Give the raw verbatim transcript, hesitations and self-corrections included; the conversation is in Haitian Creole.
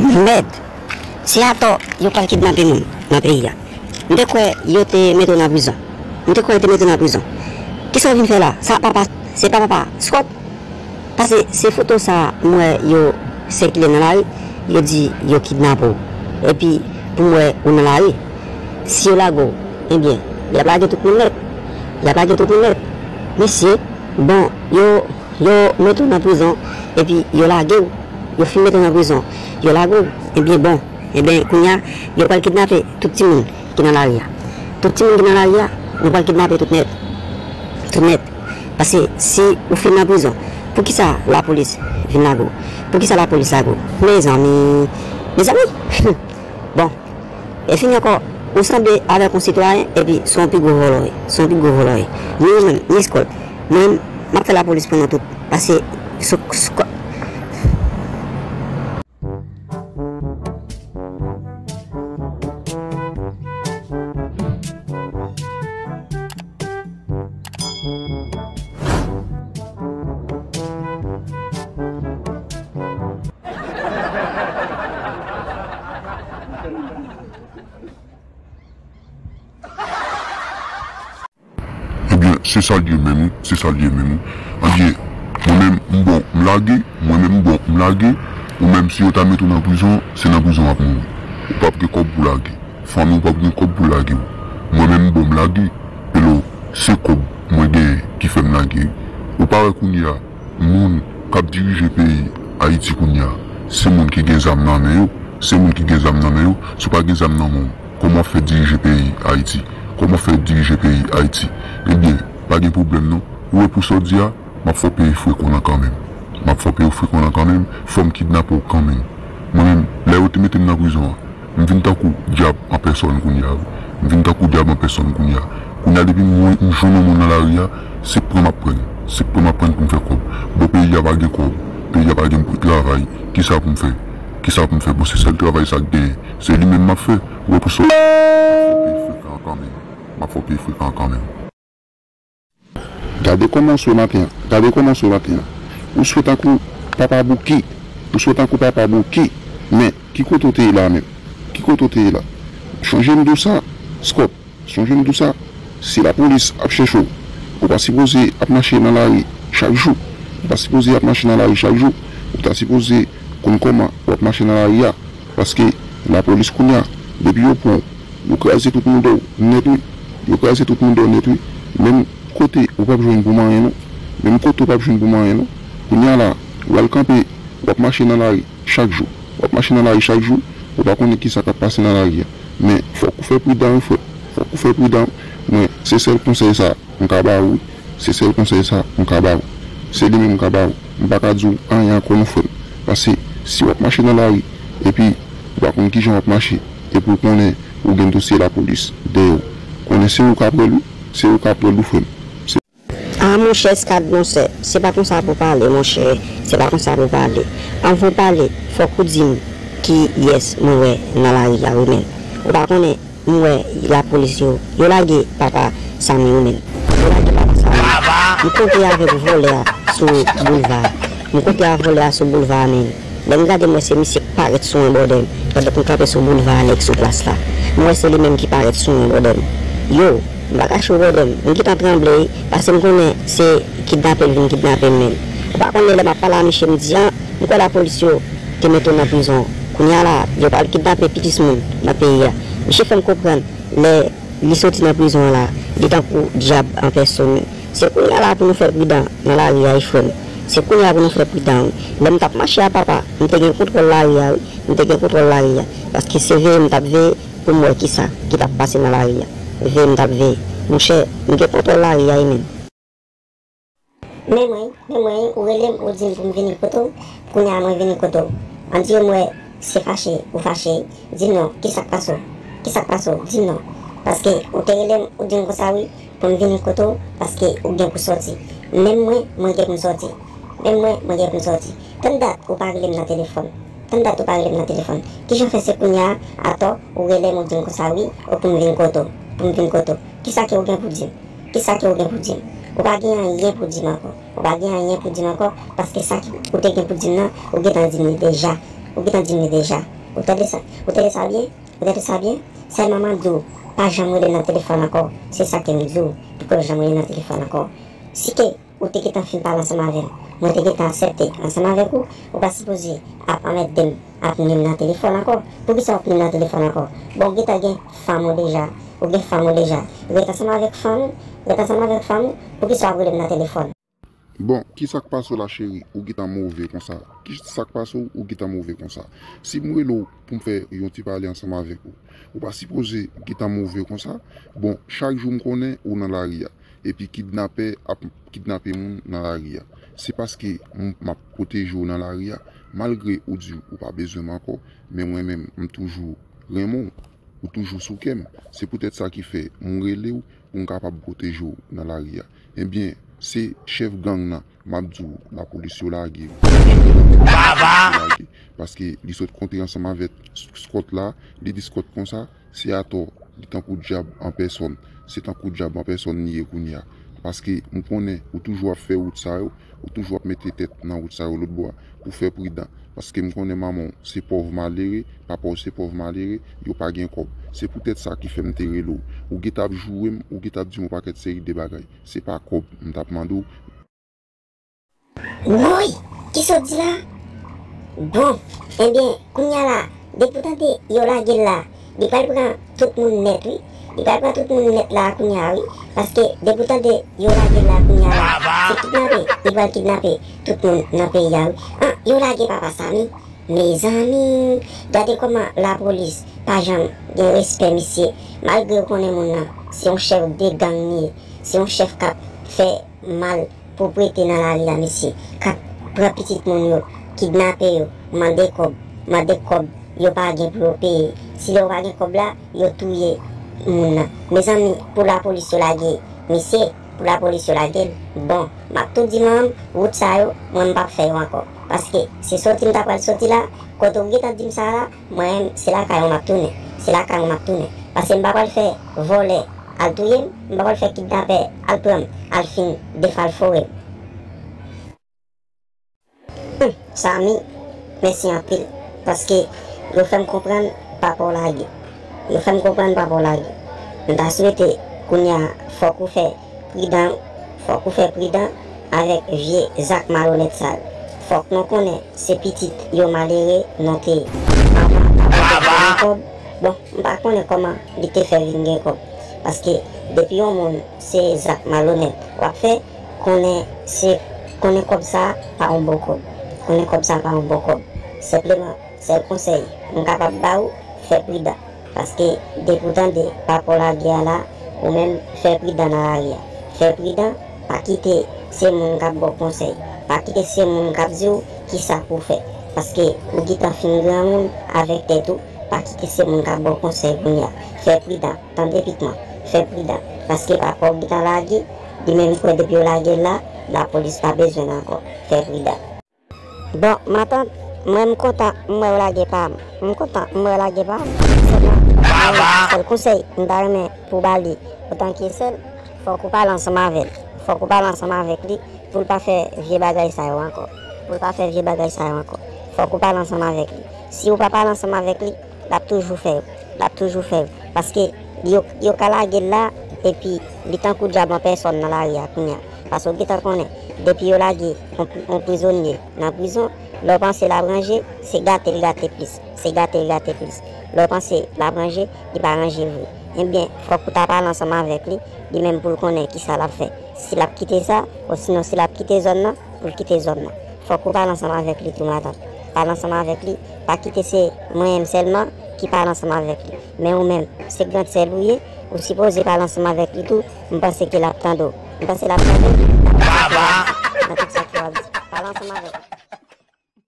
Mèd! Se atò yo pral kidnape moun nan peyi a. M te kwè yo te mete w nan prizon. M te kwè yo te mete w nan prizon. Kisa w vin fè la? Sa papa, se pa papa Scott? Paske se foto sa m wè yo sikile nan lari, yo di yo kidnape w. Epi pou m wè ou nan lari. Si yo lage w, ebyen, y ap lage tout moun nèt. Y ap lage tout moun nèt. Mesye, bon, yo, yo mete w nan prizon, epi yo lage w. Yo fin mete w nan prizon, yo lage w. Ebyen, bon, ebyen, kounye a, yo pral kidnape tout timoun ki nan lari a. Tout timoun ki nan lari a, nou pral kidnape tout nèt. Tout nèt. Paske si ou fin nan prizon, poukisa lapolis vin lage w? Poukisa lapolis lage w? Mezanmi, mezanmi! Bon, e fini ankò, ou sanble avèk yon sitwayen, epi se yon pi gwo vòlò w ye, se yon pi gwo vòlò w ye. Ni ou menm, ni Scott. Mwen menm, m ap fè lapolis pran nou tout. Paske, sou, sou, Ebyen, se sa l ye menm, wi, se sa l ye menm, wi. Ebyen, mwen menm, m bon, m lage, mwen menm, m bon, m lage. Ou menm, si yo ta mete w nan prizon, se nan prizon w ap mouri. Ou p ap gen kòb pou lage. Fanmi w p ap gen kòb pou lage w. Mwen menm, m bon, m lage. Hello, se kòb mwen genyen ki fè m lage, wi. Ou pa wè kounye a, moun k ap dirije peyi Ayiti kounye a, se moun ki gen zam nan men yo, se moun ki gen zam nan men yo. Si w pa gen zam nan men w, kòman w ap fè dirije peyi Ayiti? Kòman w ap fè dirije peyi Ayiti? Ebyen, pa gen pwoblèm non. Ou wè pou sa w di a, m ap fè w peye fre kòb lan kanmenm. M ap fè w peye fre kòb lan kanmenm, fò m kidnape w kanmenm. Mwen menm, lè yo te mete m nan prizon an, m vin tankou dyab an pèsòn kounye a, wi. M vin tankou dyab an pèsòn kounye a. Kounye a, depi m, m jwenn yon moun nan lari a, se pran m ap pran l. Se pran m ap pran l pou m fè kòb. Bon, peyi a pa gen kòb. Peyi a pa gen travay. Kisa pou m fè? Kisa pou m fè? Bon, se sèl travay sa k genyen. Se li menm m ap fè. Ou wè pou sa w, m ap fè w peye fre kòb lan kanmenm. M ap fè w peye fre kòb lan kanmenm. Gade kòman w swe maten an. Gade kòman w swe maten an. Ou swe tankou papa Bouki. Ou swe tankou papa Bouki. Men, ki kote w te ye la menm? Ki kote w te ye la? Sonje m di w sa, Scott. Sonje m di w sa. Si lapolis ap chèche w, ou pa sipoze ap mache nan lari chak jou. Ou pa sipoze ap mache nan lari chak jou. Ou ta sipoze konn kòman w ap mache nan lari a. Paske lapolis kounye a, depi yo pran w, yo kraze tout mouda w nèt, wi. Yo kraze tout mouda w nèt, wi. Menm kote ou p ap jwenn pou manyen, non. Menm kote ou p ap jwenn pou manyen, non. Kounye a la, w al kanpe, w ap mache nan lari chak jou. W ap mache nan lari chak jou, ou pa konnen kisa k ap pase nan lari a. Men, fòk ou fè pridan, wi, frè m. Fòk ou fè pridan. Mwen, se sèl konsèy sa m ka ba w, wi. Se sèl konsèy sa m ka ba w. Se li menm m ka ba w. M pa ka di w anyen ankò non, frè m. Paske si w ap mache nan lari, epi ou pa konn kijan w ap mache, epi w konnen ou gen dosye lapolis dèyè w, konnen se ou k ap pran l, wi. Se ou k ap pran l, wi, frè m. Se A, monchè Scott, monchè, se pa konsa pou pale, monchè. Se pa konsa pou pale. Anvan w pale, fòk ou di m kiyès mwen wè nan lari a, wi, menm. Ou pa konnen, m wè lapolis yo, yo lage papa Samy, wi, menm. Yo lage papa Samy. M kontre avèk vòlè a sou boulva. M kontre avèk vòlè a sou boulva a, menm. Lè m gade, m wè se misye k parèt sou mwen, brother m, pandan m kanpe sou boulva a, nèg sou plas la. M wè se li menm ki parèt sou mwen, brother m. Yo, m pa kache w, brother m, m gentan tranble, wi, paske m konnen se kidnape l vin kidnape m menm. Ou pa konnen lè m ap pale a misye, m di, an, m kwè lapolis yo te mete w nan prizon. Kounye a la, yo pral kidnape plis moun nan peyi a. Misye fè m konprann, lè li soti nan prizon an la, li tankou dyab an pèsòn. Se kounye a la pou nou fè pridan nan lari a, wi, frè m. Se kounye a pou nou fè pridan, wi. Lè m t ap mache a papa, m te gen kontwòl lari a, wi. M te gen kontwòl lari a. Paske se veye m t ap veye pou m wè kisa ki t ap pase nan lari a. Veye m t ap veye. Monchè, m gen kontwòl lari a, wi, menm. Men mwen, men mwen, ou rele m, ou di m pou m vini kote w. Kounye a mwen vini kote w. Andire m wè se fache ou fache, di m non, kisa k pase w? Kisa k pase w? Di m non. Paske ou te rele m, ou di m konsa wi, pou m vini kote w, paske ou gen pou sòti. Menm mwen, mwen gen pou m sòti. Menm mwen, mwen gen pou m sòti. Tann dat ou pa rele m nan telefòn. Tann dat ou pa rele m nan telefòn. Kijan fè se kounye a, atò, ou rele m, ou di m konsa wi, ou pou m vin kote w, pou m vin kote w. Kisa ke ou gen pou di m? Kisa ke ou gen pou di m? Ou pa gen anyen pou di m ankò. Ou pa gen anyen pou di m ankò, paske sa ki ou te gen pou di m nan, ou gentan di m li deja. Ou gentan di m li deja. Ou tande sa? Ou tande sa byen? Ou tande sa byen? Sèlman m ap di w, pa janm rele m nan telefòn ankò. Se sa ke m di w, poko janm rele m nan telefòn ankò. Si ke ou te gentan fin pale ansanm avè m, mwen te gentan aksepte ansanm avèk ou, ou pa sipoze ap anmède m, ap ni m nan telefòn ankò. Poukisa w ap ni m nan telefòn ankò? Bon, ou gentan gen fanm ou deja, ou gen fanm ou deja, ou gentan ansanm avèk fanm ou, ou gentan ansanm avèk fanm ou, poukisa w ap rele m nan telefòn? Bon, kisa k pase w la cheri, ou gentan move konsa? Kisa k pase w, ou gentan move konsa? Si m rele w pou m fè yon ti pale ansanm avèk ou, ou pa sipoze gentan move konsa. Bon, chak jou m konnen ou nan lari a, epi kidnapè ap kidnape moun nan lari a. Se paske m, m ap pwoteje w nan lari a, malgre ou di ou pa bezwen m ankò, men mwen menm, m toujou renmen w. Ou toujou sou kè m. Se poutèt sa ki fè m rele w pou m kapab pwoteje w nan lari a. Ebyen, se chèf gang nan, m ap di w, lapolis yo lage l. Baba! Paske li sot kontre ansanm avèk Scott la, li di Scott konsa, se atò, li tankou dyab an pèsòn. Se tankou dyab an pèsòn li ye kounye a. Paske m konnen ou toujou ap fè wout sa yo, ou toujou ap mete tèt nan wout sa yo lòtbò a pou fè pridan. Paske m konnen manman w se pòv malere, papa w se pòv malere, yo pa gen kòb. Se poutèt sa ki fè m te rele w. Ou gentan ap joure m, ou gentan ap di m yon pakèt seri de bagay. Se pa kòb m t ap mande w. Woy! Kisa w di la? Bon, ebyen, kounye a la, depi w tande yo lage l la, li pral pran tout moun nèt wi. Li pral pran tout moun nèt la kounye a wi. Paske depi w tande yo lage l la kounye a la, se kidnape, li pral kidnape tout moun nan peyi a wi. An, yo lage papa Samy. Mezanmi, gade kòman lapolis pa janm gen respè misye. Malgre yo konnen moun nan se yon chèf de gang li ye, se yon chèf k ap fè mal pwoprete nan lari a mesye, k ap pran pitit moun yo, kidnape yo, mande kòb, mande kòb, yo pa gen pou yo peye. Si lè yo pa gen kòb la, yo touye moun nan. Mezanmi, pou lapolis yo lage misye, pou lapolis yo lage l, bon, m ap tou di manman m, wout sa yo, mwen m p ap fè yo ankò. Paske se soti m ta pral soti la, kote w gentan di m sa la, mwen menm, se lakay ou m ap tounen. Se lakay ou m ap tounen. Paske m pa pral fè vòlè al touye m, m pa pral fè kidnapè al pran m, al fin defalfore m. Humm, Samy, mèsi anpil. Paske yo fè m konprann papa w lage. Yo fè m konprann papa w lage. M ta swete, kounye a, fòk ou fè pridan, fòk ou fè pridan avèk vye zak malonèt sa yo. Fòk nou konnen se pitit yo malere nou te ye. Anvan, anvan te gen kòb, bon, m pa konnen kòman li te fè vin gen kòb. Paske depi yon moun se zak malonèt w ap fè, konnen se, konnen kòb sa pa yon bon kòb. Konnen kòb sa pa yon bon kòb. Senpleman, sèl konsèy m kapab ba ou, fè pridan. Paske depi w tande papa w lage a la, ou menm fè pridan nan lari a. Fè pridan, pa kite se moun k ap ba w konsèy. Pa kite se moun k ap di w kisa pou w fè. Paske ou gentan fin granmoun avèk tèt ou, pa kite se moun k ap ba w konsèy kounye a. Fè pridan, tande pikman, fè pridan. Paske papa w gentan lage, li menm kwè depi yo lage l la, lapolis pa bezwen l ankò. Fè pridan. Bon, matant, mwen m kontan m wè w lage pa m. M kontan m wè w lage pa m. Sèlman, mwen, sèl konsèy m ta renmen pou w ba li, otan ke sèl, fòk ou pale ansanm avè l. Fòk ou pale ansanm avèk li pou l pa fè vye bagay sa yo ankò. Pou l pa fè vye bagay sa yo ankò. Fòk ou pale ansanm avèk li. Si ou pa pale ansanm avèk li, l ap toujou fè yo. L ap toujou fè yo. Paske yo, yo ka lage l la, epi li tankou dyab an pèsòn nan lari a kounye a. Paske w gentan konnen, depi yo lage yon, yon prizonye nan prizon, lè w panse l ap ranje, se gate l gate plis. Se gate l gate plis. Lè w panse l ap ranje, li pa ranje vre. Ebyen, fòk ou ta pale ansanm avèk li, li menm pou l konnen kisa l ap fè. Si l ap kite sa, osinon si l ap kite zòn nan, pou l kite zòn nan. Fòk ou pale ansanm avèk li tou, matant. Pale ansanm avèk li, pa kite se mwen menm sèlman ki pale ansanm avèk li. Men ou menm, se gran sè l ou ye, ou sipoze pale ansanm avèk li tou, m panse ke l ap tande w. M panse l ap tande w, l ap konprann nan tout sa ke w ap di. Pale ansanm avèk li.